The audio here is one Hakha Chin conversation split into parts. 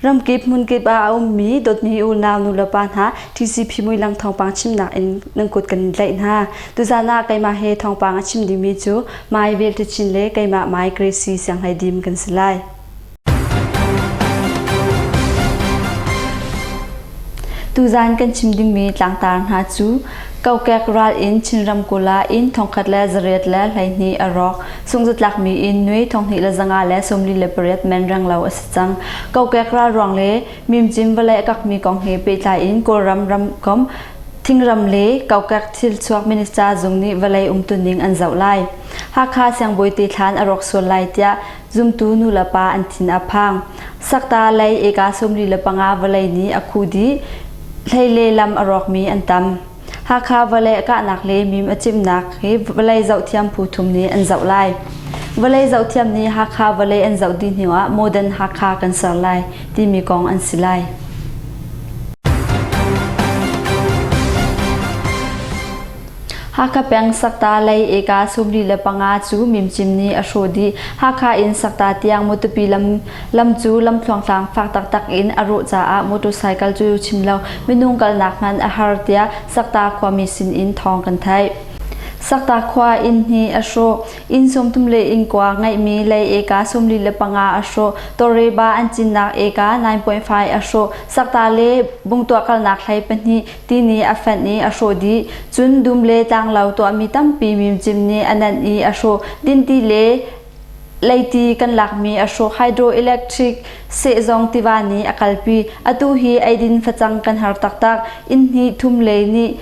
Ramkip hmunkip ah a ummi dawtmi unau nulepa hna TCP muilang thawngpang chimnak in nan kut kan in tlaih hna. Tuzan ah keimah he thawngpang a chim dingmi cu Mai Velte Chin le keimah Mai Gracie Sianghlei Dim kan si lai. Tuzan kan chim dingmi tlangtar hna cu kokek ral in Chinram kula inn 1112 a rawk, sungzatlakmi inn nui 2248 men renglo a si cang. Kokek ral ruang le mimcim vawlei a kakmi kong he pehtlai in Kawlram ramkomh thingram le kokek thilchuak minister zung nih vawlei umtuning an zoh lai. Hakha siangbawi te thlan a rawk sual lai tiah Zumtu nulepa an thin a phang. Sakta lei eka 45 vawlei nih a khuh dih. Hlei le lam a rawkmi an tam. Hakha vawlei a kahnak le mim a cimnak hi vawlei zohthiam phu thum nih an zoh lai. Vawlei zohthiam nih Hakha vawlei an zoh dih hnu ah modern Hakha kan ser lai timi kong an si lai. Hakha peng Sakta lei eka 45 cu mimcim nih a hrawh dih. Hakha in Sakta tiang Matupi lam, lam cu lamthluangtlang fak taktak in a rawh caah motorcycle cu chim lo minung kalnak hmanh a har tiah Sakta khuami sin in thawng kan theih. Sakta khua inn hnih a hrawh. Inn 30 le inn kua ngeihmi lei eka 45 a hrawh. Tawreba an cinnak eka 9.5 a hrawh. Sakta le Bungtuah kalnak hlei pahnih Ti nih a fenh i a hrawh dih. Cun dum le tlanglo tuahmi tampi mimcim nih a nanh i a hrawh. Dinti le leiti kan lakmi a hrawh. Hydroelectric sehzong tiva nih a kalpi. Atu hi eidin facang kan har taktak. Inn hnih thum le nih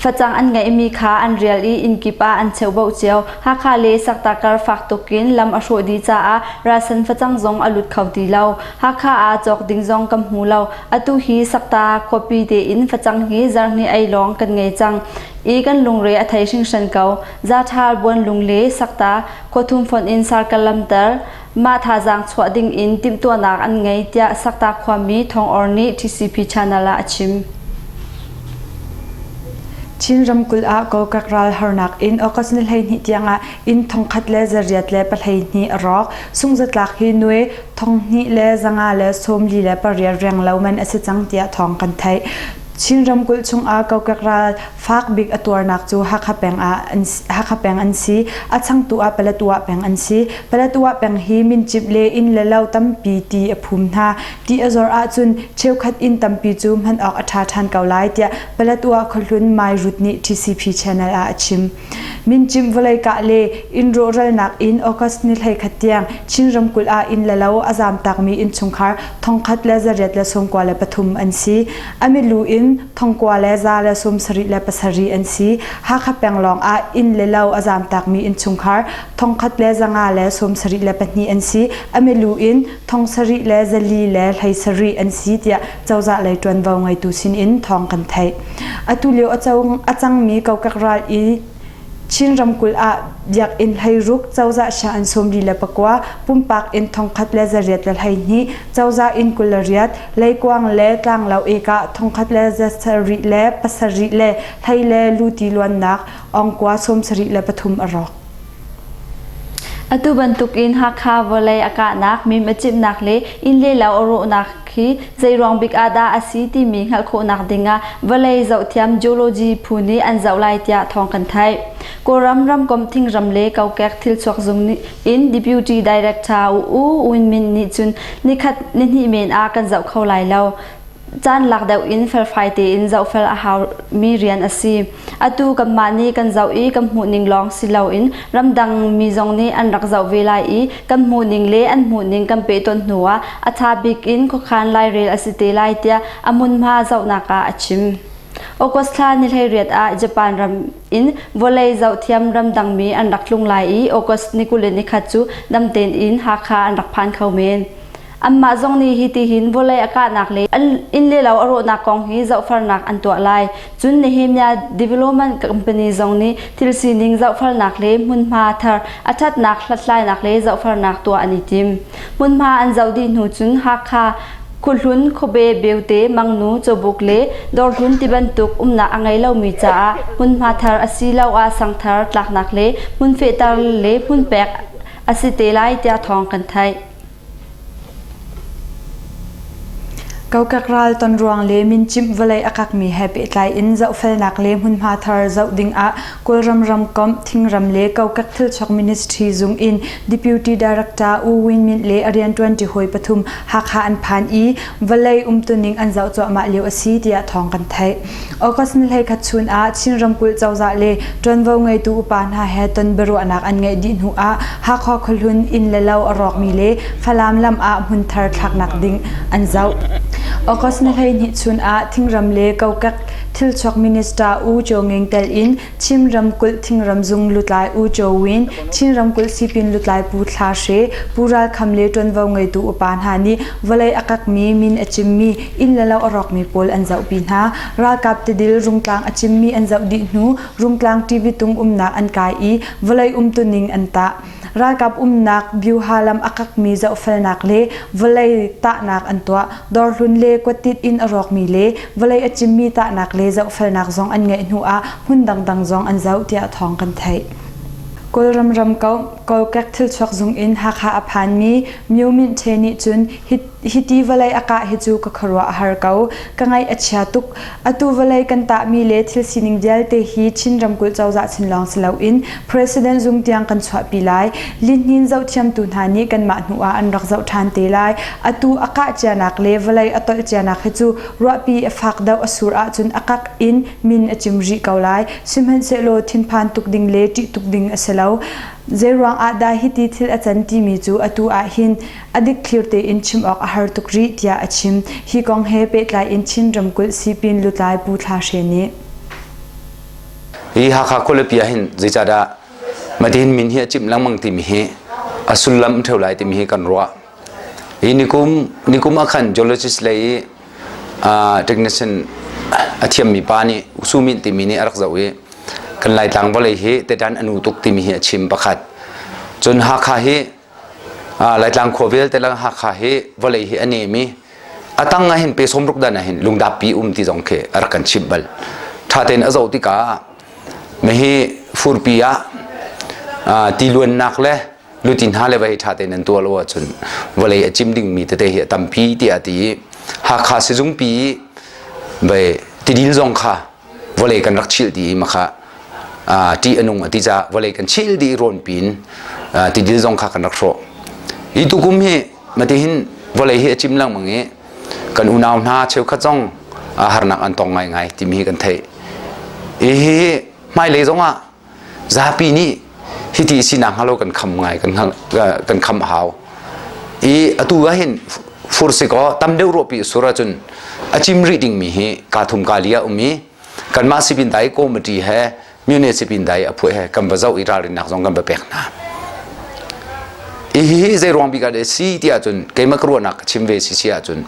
facang an ngeihmi kha an rial i inn kip ah an cheuhboh cio. Hakha le Sakta kar fak tukin lam a hrawh dih caah ralsan facang zong a lut kho ti lo. Hakha ah cawk ding zong kan hmu lo. Atu hi Sakta khuapi tein facang hi zarhnih ei lawng kan ngei cang i kan lungre a thei hringhran ko. Zathal Buanlung le Sakta khuathum fonh in sarkal lamter mah thazaang chuah ding in timhtuahnak an ngei tiah Sakta khuami Thawng Or nih TCP channel ah a chim. Chin ramkulh ah kokek ral harnak in August ni 12 tiangah inn 1812 a rawk. Sungzatlak hi nue 2148 renglo man a si cang tiah thawng kan theih. Chin ramkulh chungah kokek ral fak bik a tuarnak cu Hakha peng ah an Hakha peng an si. A changtu ah Paletwa peng an si. Paletwa peng hi mincimh le inn le lo tampi ti a phum hna. Ti a zor ahcun cheukhat inn tampi cu hman awk a ṭha ṭhan ko lai tiah Paletwa khuahlun Mai Rut nih TCP channel ah a chim. Mincimh vawlei kah le inn rawhralnak in August ni 11 tiang Chin ramkulh ah inn le lo a zamtakmi innchungkhar 1193 an si. A milu in 9177 an si. Hakha peng lawng ah inn le lo a zamtakmi innchungkhar 1572 an si. A milu in 7407 an si tiah cozah lei ṭuanvo ngeitu sinin thawng kan theih. Atu lio a cangmi kokek ral i Chin ramkulh ah biakinn hleiruk, cozah sianginn 44, pumpak inn 1112, cozah inn 28, leikuang le tlanglo ekah 1107 le hlei le luti luannak ongkua 73 a rawk. Atu bantukin Hakha vawlei a kahnak, mim a cimhnak le inn le lo a rawhnak hi zeiruang bik ah dah a si timi hngalh khawhnak dingah vawlei zohthiam geology phu nih an zoh lai tiah thawng kan theih. Kawlram ramkomh thingram le kokek thilchuak zung in Deputy Director U Win Min nih cun nikhat nihnih men ah kan zoh kho lai lo. Caan lak deuh in felfai tein zohfel a haumi rian a si. Atu kanmah nih kan zoh i kan hmuhning lawng si loin ramdang mi zong nih an rak zoh ve lai i kan hmuhning le an hmuhning kan pehtonh hnuah a ṭha bik in khuakhan lairel a si te lai tiah a hmunhma zohnak ah a chim. August thla ni 18 ah Japan ram in vawlei zohthiam ramdangmi an rak tlung lai i August ni 21 cu damten in Hakha an rak phan kho men. Anmah zong nih hitihin vawlei a kahnak le inn le lo a rawhnak kong hi zohfelnak an tuah lai. Cun Nehemiah Development Company zong nih thil sining zohfelnak le hmunhma thar a ṭhatnak hlathlainak le zohfelnak tuah an i tim. Hmunhma an zoh dih hnu cun Hakha Khuahlun, Khuabe, Beute, Mangnu, Cawbuk le Dawrhlun tibantuk umnak a ngei lomi caah hmunhma thar asiloah sangthar tlaknak le hmun fehter le hmun pek a si te lai tiah thawng kan theih. Kokek ral ton ruang le mincimh vawlei a kakmi he pehtlai in zohfelnak le hmunhma thar zoh ding ah Kawlram ramkomh thingram le kokek thilchuak ministry zung in Deputy Director U Win Myint le a rianṭuanṭi hawi pathum Hakha an phan i vawlei umtuning an zoh cuahmah lio a si tiah thawng kan theih. August ni 11 chun ah Chin ramkulh cozah le ṭuanvo ngeitu upa hna he ton biaruahnak an ngeih dih hnu ah Hakha khuahlun inn le lo a rawkmi le Falam lam ah hmunthar thlaknak ding an zoh. August ni 12 chun ah thingram le kokek thilchuak minister U Kyaw Nging tel in Chin ramkulh thingram zung lutlai U Kyaw Win, Chin ramkulh sipin lutlai Pu Thla Hre, Pu Ral Kham le ṭuanvo ngeitu upa hna nih vawlei a kakmi, min a cimmi, inn le lo a rawkmi pawl an zohpi hna. Ralkap tidil Rungtlang a cimmi an zoh dih hnu Rungtlang TV tung umnak an kai i vawlei umtuning an tah. Ralkap umnak Byuha lam a kakmi zohfelnak le vawlei tahnak an tuah. Dawrhlun le kuattit in a rawkmi le vawlei a cimmi tahnak le zohfelnak zong an ngeih hnu ah hmun dangdang zong an zoh tiah thawng kan theih. Kawlram ram kokek thilchuak zung in Hakha a phanmi Myo Myint Htwe nih cun hiti vawlei a kah hi cu ka khuaruah a har ko. Ka ngaih a chia tuk. Atu vawlei kan tahmi le thil sining vialte hi Chin ramkulh cozah chin lawng si loin President zung tiang kan chuahpi lai. Lihnin zohthiamtu hna nih kanmah hnu ah an rak zoh ṭhan te lai. Atu a kah cianak le vawlei a tolh cianak hi cu ruahpi a fak deuh a sur ahcun a kak in min a cim rih ko lai. Sihmanhsehlaw thinphan tuk ding le ṭih tuk ding a si lo. Zeiruang ah dah hiti thil a can timi cu atu ah hin a dikthlir tein chim awk a har tuk rih tiah a chim. Hi kong he pehtlai in Chin ramkulh sipin lutlai Pu Thla Hre nih. Hi Hakha khualipi ah hin zeicahdah Madin min hi a cimh lengmang timi hi a sullam ṭheo lai timi hi kan ruah. Hi nikum nikum ah khan geologist lei i technician a thiammi pa nih Sumin timi nih a rak zoh i kan Laitlang vawlei hi tetan a nu tuk timi hi a chim pakhat. Cun Hakha hi Laitlang khua vialte lang Hakha hi vawlei hi a nem i a tang ah hin pe sawmruk dan ah hin lungdappi um ti zong khi a rak kan chimh bal. Ṭha tein a zoh tikah mihi furpi ah ti luannak le luti hna le vei ṭha tein an tuah lo ahcun vawlei a cim dingmi tete hi a tampi tiah a ti i Hakha sizungpi i vei tidil zong kha vawlei kan rak chilh dih i makha ṭih a nung a ti caah vawlei kan chilh dih i rawnpi in tidil zong kha kan rak hrawh. Hi tukum hi matihin vawlei hi a cim lengmang i kan unau hna cheukhat zong harnak an tong ngaingai timi hi kan theih. Hi hmailei zongah zapi nih hiti sinak hnga lo kan kham ngai kan kan kham a hau. I atu ah hin fur si kaw tam deuh ruahpi sur ahcun a cim rih dingmi hi kaa thum kaa li a um i kanmah sipin dai committee he myone sipin dai a phuah he kan va zoh i ralrinnak zong kan va pek hna. Hihi zei ruang bik ah dah si ti ahcun keimah ka ruahnak ka chim ve si si ahcun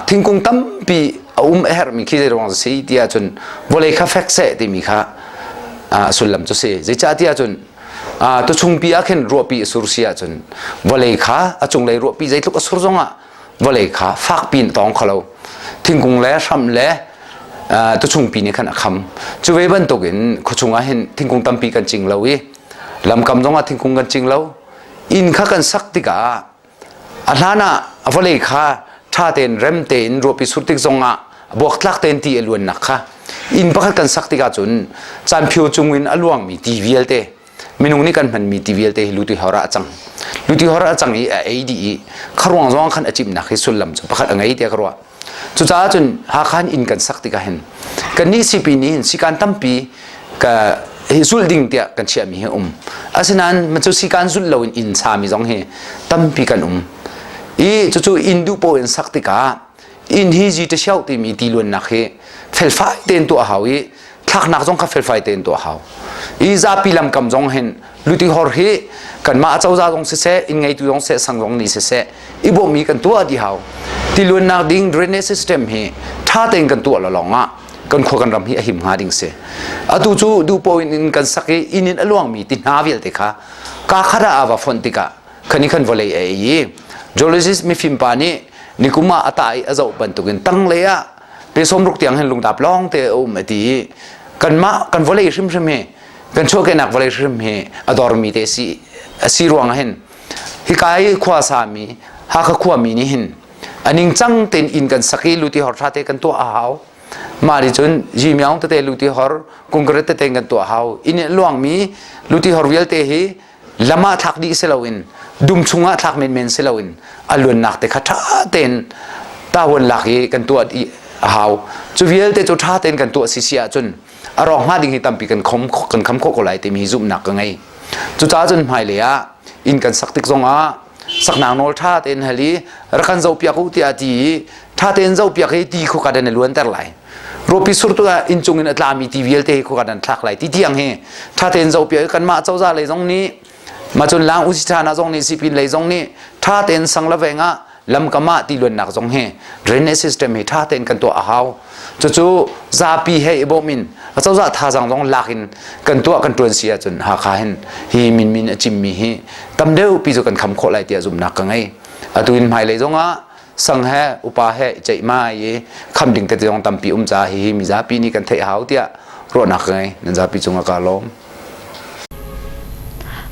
thingkung tampi a um a herhmi khi zei ruang si ti ahcun vawlei kha fek seh timi kha a sullam cu si. Zeicah ti ahcun tuchungpi ah khin ruahpi a sur si ahcun vawlei kha a cunglei ruahpi zeitluk a sur zongah vawlei kha fakpi in a tawng kho lo. Thingkung le hram le tuchungpi nih khan a kham. Cu ve bantukin khuachung ah hin thingkung tampi kan cing lo i lamkam zongah thingkung kan cing lo. Inn kha kan sak tikah a hlan ah a vawlei kha ṭha tein rem tein ruahpi sur tik zongah buaktlak tein ti a luannak kha inn pakhat kan sak tikah cun caanphio cungin a luangmi ti vialte minung nih kan hmanmi ti vialte hi luti hor ah a cang luti hor ah a cang i a ei dih i kharuang zong khan a cimnak hi sullam cu pakhat a ngei tiah ka ruah cucaah cun Hakha inn kan sak tikah hin kannih sipi nih hin sikaan tampi ka hi zulh ding tiah kan chiahmi hi um asinain cu sikaan zulh loin inn sami zong hi tampi kan um i cucu inn duh paoh in sak tikah inn hi zi ṭasiau timi ti luannak hi felfai tein tuah hau i thlaknak zong kha felfai tein tuah hau i zapi lamkam zong hin lutihor hi kanmah acozah zong siseh inn ngeitu zong siseh sang zong nih siseh i bawmmi kan tuah dih hau ti luannak ding drainage system hi ṭha tein kan tuah lo lawng ah kan khua kan ram hi a him hnga ding si atu cu duhpo in inn kan sak i inn in a luangmi ti hna vialte kha kaa khat ah aa va fonh tikah khani khan vawlei a ei i geologist mifim pa nih nikum ah a tah i a zoh bantukin tanglei ah pe sawmruk tiang hin lungdap lawng te a um a ti i kanmah kan vawlei hrimhrim hi kan chuahkehnak vawlei hrim hi a dormi te si a si ruangah hin hika i khua sami Hakha khuami nih hin a A ningcang tein inn kan sak i luti hor ṭha te kan tuah a hau. Mah nih cun yimyaung tete luti hor kungkaret tete kan tuah hau. Inn in luangmi luti hor vialte hi lam ah thlak dih si loin dum chungah thlak menmen si loin a luannak te kha ṭha tein tawon lak i kan tuah dih a hau. Cu vialte cu ṭha tein kan tuah si si ahcun a rawk hnga ding hi tampi kan khom kan kham khawh ko lai timi hi zumhnak ka ngei. Cucaah cun hmailei ah inn kan sak tik zongah saknak nawl ṭha tein hal i rak kan zohpiak u tiah ti i ṭha tein zohpiak i ti khuka dan i luanter lai. Ruahpi sur tikah inncung in a tlami ti vialte hi khuka dan thlak lai ti tiang hi ṭha tein zohpiak i kanmah cozah lei zong nih mah cun lang usi ṭha zong nih sipin lei zong nih ṭha tein sang le veng ah lamkam ah ti luannak zong hi drainage system hi ṭha tein kan tuah a hau. Cucu zapi he i bawm in acozah thazaang zong lak in kan tuah kan ṭuan si ahcun Hakha hin hi minmin a cimmi hi tam deuh pi cu kan kham khawh lai tiah zumhnak ka ngei. Atu in hmailei zongah sang he upa he i ceihmai i kham ding tete zong tampi um caah hihi mizapi nih kan theih hau tiah ruahnak ka ngei. Nan zapi cungah kaa lawm.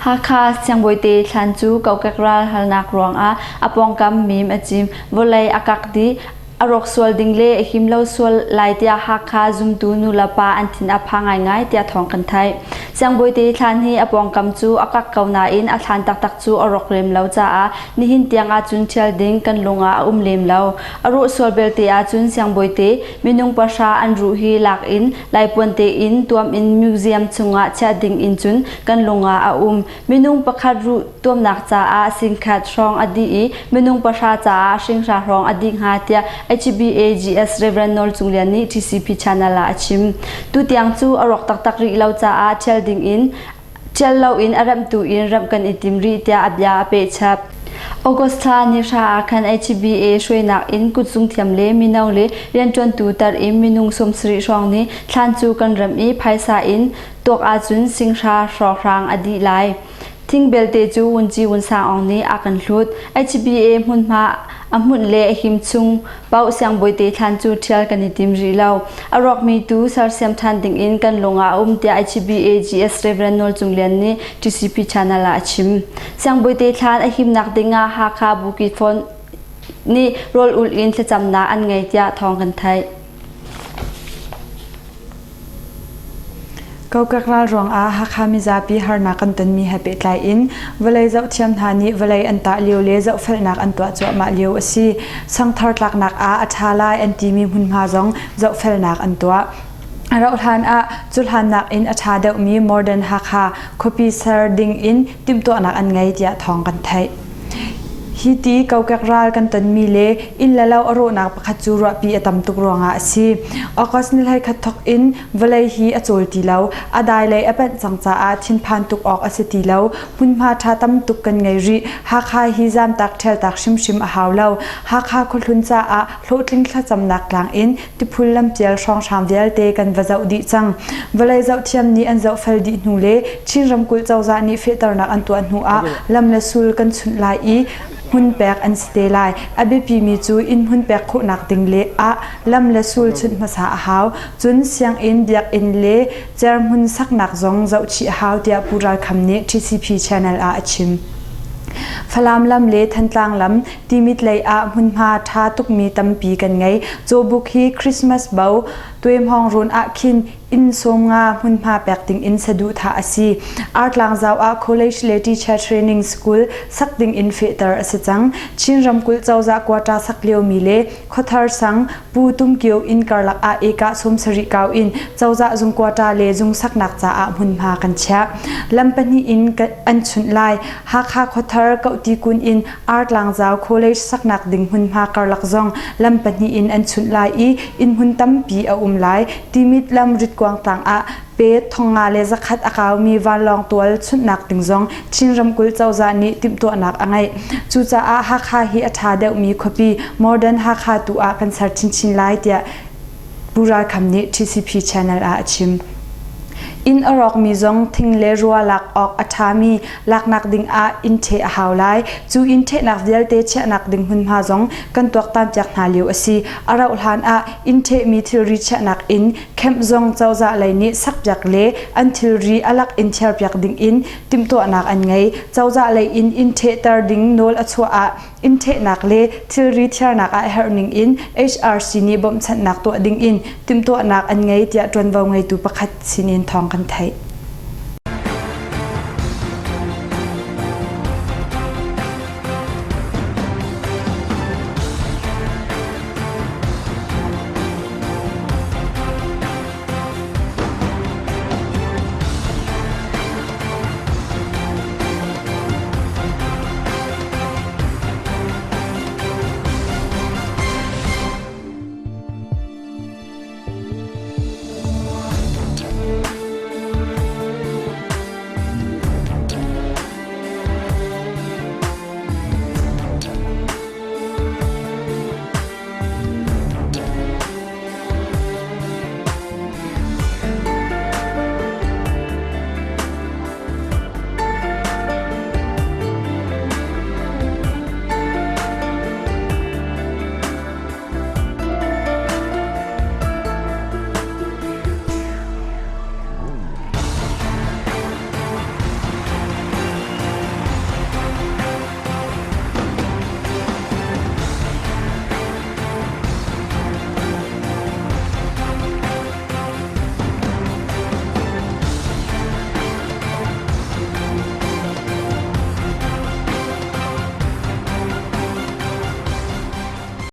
Hakha siangbawite thlan cu kokek ral halnak ruangah a pawngkam mim a cim. Vawlei a kak dih. A rawk sual ding le a him lo sual lai tiah Hakha zumtu nulepa an thin a phang ngaingai tiah thawng kan theih. Siangbawite thlan hi a pawngkam cu a kak ko nain a thlan taktak cu a rawk lem lo caah nihin tiang ahcun ṭhial ding kan lung ah a um lem lo. A rawh sual belte ahcun siangbawite minung pahra an ruh hi lak in laipuan tein tuam in museum chungah chiah ding in cun kan lung ah a um. Minung pakhat ruh tuamnak caah singkhat hrawng a dih i minung pahra caah hringhra hrawng a dih hnga tiah HBAGS Rev. Nawl Cung Lian nih TCP channel ah a chim. Tutiang cu a rawk taktak rih lo caah ṭhial ding in ṭhial loin a remhtu in remh kan i tim rih tiah a bia a peh chap. August thla ni hra ah khan HBA hruainak in kutzung thiam le mino le rianṭuantu tar in minung 70 hrawng nih thlan cu kan remh i phaisa in tuak ahcun singhra hrawkhrang a dih lai. Thing belte cu Wunci Wun Sang Aung nih a kan hlut. HBA hmunhma a hmunh le a him chung paoh siangbawite thlan cu ṭhial kan i tim rih lo. A rawkmi tu sersiam ṭhan dingin kan lung ah a um tiah HBA GS Rev. Nawl Cung Lian nih TCP channel ah a chim. Siangbawite thlan a himnak dingah Hakha Bukit Phone nih rawl ulh in thlacamnak an ngei tiah thawng kan theih. Kokek ral ruangah Hakha mizapi harnak kan tonmi he pehtlai in vawlei zohthiam hna nih vawlei an tah lio le zohfelnak an tuah cuahmah lio a si. Sangthar tlaknak ah a ṭha lai an timi hmunhma zong zohfelnak an tuah. A rauhhlan ah cuhlannak in a ṭha deuhmi Modern Hakha khuapi ser ding in timhtuahnak an ngei tiah thawng kan theih. Hi ti kokek ral kan tonmi le inn le lo a rawhnak pakhat cu ruahpi a tam tuk ruangah a si. August ni 11 thawk in vawlei hi a cawl ti lo. A dai lei a panh cang caah thinphan tuk awk a si ti lo. Hmunhma ṭha tam tuk kan ngei rih. Hakha hi zamtak ṭhialtak hrimhrim a hau lo. Hakha khuahlun caah hlawhtling thlacamnak tlang in tiphul lampial hrawnghrang vialte kan va zoh dih cang. Vawlei zohthiam nih an zohfel dih hnu le Chin ramkulh cozah nih fehternak an tuah hnu ah lam le sul kan chunh lai i hmun pek an si te lai. A biapimi cu inn hmun pek khawhnak ding le ah lam le sul chunh hmasa a hau. Cun sianginn, biakinn le cerhmun saknak zong zohchih a hau tiah Pu Ral Kham nih TCP channel ah a chim. Falam lam le Thantlang lam Timit lei ah hmunhma ṭha tukmi tampi kan ngei. Cawbuk hi Christmas bo tuemhawng run ah khin inn sawmnga hmunhma pek ding in saduhthah a si. Artlang zau ah college le teacher training school sak ding in fehter a si cang. Chin ramkulh cozah quota sak liomi le Khuathar sang Pu Tum Kio inn karlak ah ekah 70 kau in cozah zung quota le zung saknak caah hmunhma kan chiah. Lam pahnih in an chunh lai. Hakha Khuathar Kohti kun in Artlangzau College saknak ding hmunhma karlak zong lam pahnih in an chunh lai i innhmun tampi a um lai. Timit lam ritkuang tlang ah pe 5100 a kaumi vanlawng tual chunhnak ding zong Chin ramkulh cozah nih timhtuahnak a ngeih. Cucaah Hakha hi a ṭha deuhmi khuapi Modern Hakha tu ah kan ser chinchin lai tiah Pu Ral Kham nih TCP channel ah a chim. Inn a rawkmi zong thing le rua lak awk a ṭhami laknak ding ah inn ṭheh a hau lai. Cu inn ṭhehnak vialte chiahnak ding hmunhma zong kan tuaktanpiak hna lio a si. A rauh hlan ah inn ṭhehmi thilri chiahnak inn camp zong cozah lei nih sakpiak le an thilri a lak in thiarpiak ding in timhtuahnak an ngei. Cozah lei in inn ṭhehter ding nawl a chuah ah inn ṭhehnak le thilri thiarnak ah herh ning in HRC nih bawmhchanhnak tuah ding in timhtuahnak an ngei tiah ṭuanvo ngeitu pakhat sinin thawng kan theih.